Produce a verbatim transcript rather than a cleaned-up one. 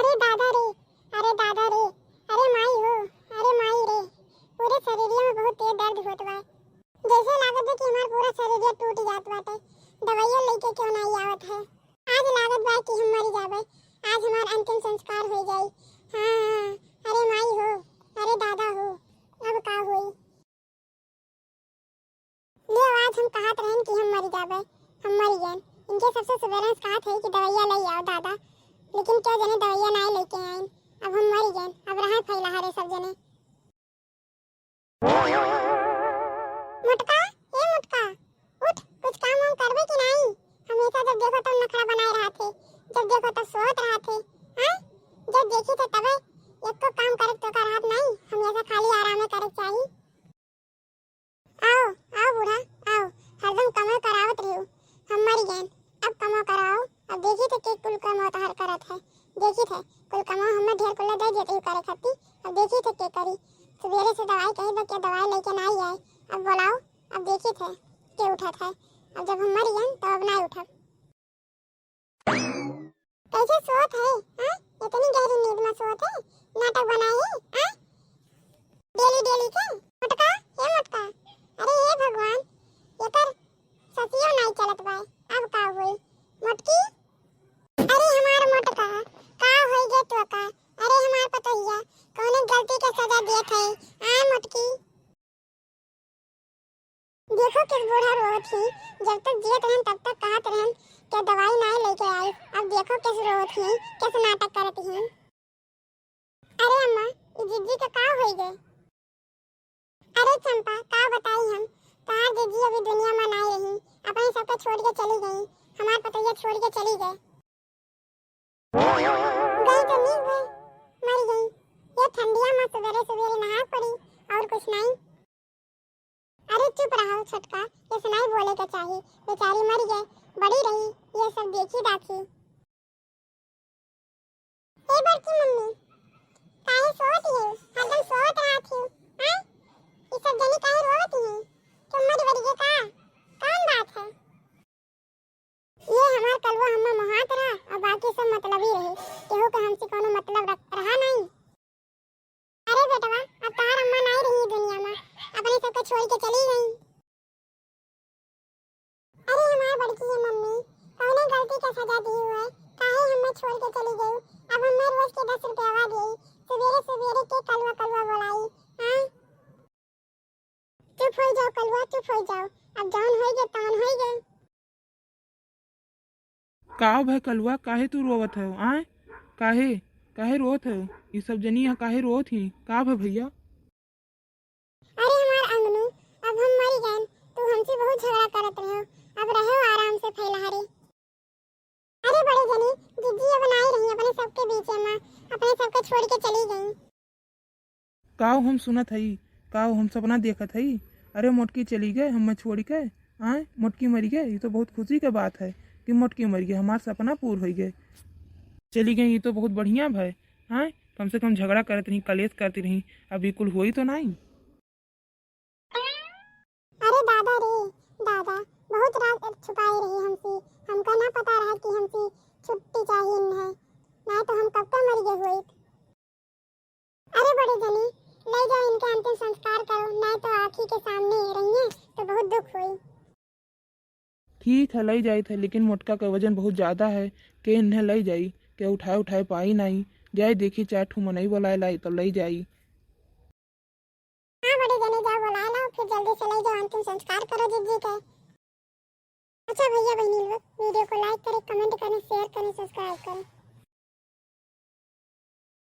अरे दादा रे, अरे दादा रे, अरे माई हो, अरे माई रे, पूरे शरीरिया में बहुत तेज दर्द होत बा। जैसे लागत बा कि हमार पूरा शरीरिया टूट जात बाटे। दवाइया लेके क्यों नाई आवत है? आज लागत बा कि हम मरी जाबे, आज हमार अंतिम संस्कार हो जाई। हाँ, हाँ, अरे माई हो, अरे दादा हो, अब का होई? ले, आज हम कहत रहन कि हम मरी जाबे, हम मरी गएन। इनके सबसे सुबेरे से कहत है कि दवाइया ले आओ दादा, लेकिन क्यों जने दवाइया नाई लेके आइन। अब हम मरी गएन, अब रहे फैला हरे सब जने। मोटका, ए मोटका, उठ, कुछ काम वाम करबे कि नाई? हमेशा जब देखो तब नखरा बनाए रहत है, जब देखो तब सोत रहत है, हाँ? जब देखी थे तबे एको काम करे तो का रहत नाई, हमेशा खाली आरामे करे चाही। आओ, आओ बूढ़ा, आओ, हरदम कमो करावत रहियो। हम मरी गएन, अब कमो कराओ। अब देखी थे के कुल कमो तोहार करत है, देखी थे कुल कमो हमें ढेर कुल दे देते ही करे खाती। अब देखी थे के करी, सुबेरे से दवाई कही बा के दवाई लेके ना आई आए। अब बोलाओ, अब देखी थे के उठत है। अब जब हम मरी गएन तो अब ना उठब। कैसे सोत है, हाँ? इतनी गहरी नींद में सोत है, नाटक बनाए है, हाँ? डेली डेली के? मोटका, हे मोटका, अरे हे भगवान, एकर ससियो नाई चलत बाय, अब का होई? मोटकी, अरे हमार मोटका, का होई गे तोका? अरे हमार पतोहिया, कौने गलती के सजा देत है, आ मोटकी? देखो किस बूढ़ा रोवत ही, जब तक जियत रहन तब तक कहत रहन के दवाई नाई लेके आई, अब देखो किस रोवत ही, किस नाटक करत ही। अरे अम्मा, ई जिज्जी के का होई गए? अरे चंपा, का बताई हम, तहार जिज्जी अभी दुनिया में नाई रही, अपने सबके छोड़ के चली गई, हमार पतोहिया छोड़ के चली गए। गई तो नीक भई, मरी गई। ये ठंडिया में सुबेरे सुबेरे नहाए पड़ी, और कुछ नहीं। अरे चुप रहो छोटका, ये सुनाई बोले के चाही, बेचारी मरी गई, बड़ी रही, ये सब देखी दाखी। ए बड़की मम्मी, काहे सोत ही? हरदम सोत रहत ही, हैं? ये सब जनी काहे रोवत ही? तुम मरी बड़ी गए का? कौन बात है? ये हमार कलवा हम्मा मोहात रहा, और बाकी सब मतलबी रहे, केहू के हमसे कोनो मतलब रख-, रहा नहीं। अरे बेटवा, अब तहार अम्मा नाई रही दुनिया में, अपने सबके छोड़ के चली गई। अरे हमार बड़की ये मम्मी, कौने गलती के सजा दी हुए, काहे हमें छोड़ के चली गई? अब हमें रोज के दस रुपया दे, सुबेरे सुबेरे के कलवा कलवा बोलाई, हाँ? चुप हो जाओ कलवा, चुप हो जाओ। अब जौन होई गए, तौन होई गए। का भय कलवा, काहे तू रोवत हो? आय, काहे, काहे रोवत हो? ई सब जनी यहाँ काहे रोवत ही? का भय भैया? अरे हमार अंगनू, अब हम मरी गएन, तू हमसे बहुत झगड़ा करत रहे हो, अब रहो आराम से फैलहरी। अरे बड़े जनी, जिज्जी अब नाई रही अपने सबके बीच में, अपने सबके छोड़ के चली गई। काव हम सुनत हई, काव हम सपना देखत हई? अरे मोटकी चली गए हमें छोड़ के, आय मोटकी मरी गए, ये तो बहुत खुशी के बात है कि मोटकी मरी गए, हमार सपना पूर होई गए। चली गई, ये तो बहुत बढ़िया भय, आय कम से कम झगड़ा करत रही, कलेश करती रही, अब ये कुल होई तो नाई। अरे दादा रे दादा, बहुत राज छुपाए रही हमसे, हमका ना पता रहा कि हमसे छुट्टी चाहिए है, ना तो हम कब का मर गए होइत। अरे बड़े जनी, ले जाओ इनके अंतिम संस्कार करो, ना तो आँखी के सामने रहिए तो बहुत दुख होई। ठीक है, ले जाइत है, लेकिन मोटका के वजन बहुत ज्यादा है, के इन्हें ले जाई, के उठाए उठाए पाई नाई। जाए देखी चार ठो मनई बोलाए लाई तो ले जाई। हाँ बड़े जने, जाओ बोलाए लाओ, फिर जल्दी से ले जाओ, अंतिम संस्कार करो जिज्जी के। अच्छा भैया बहनी लोग, video को like करें, comment करें, share करें, subscribe करें।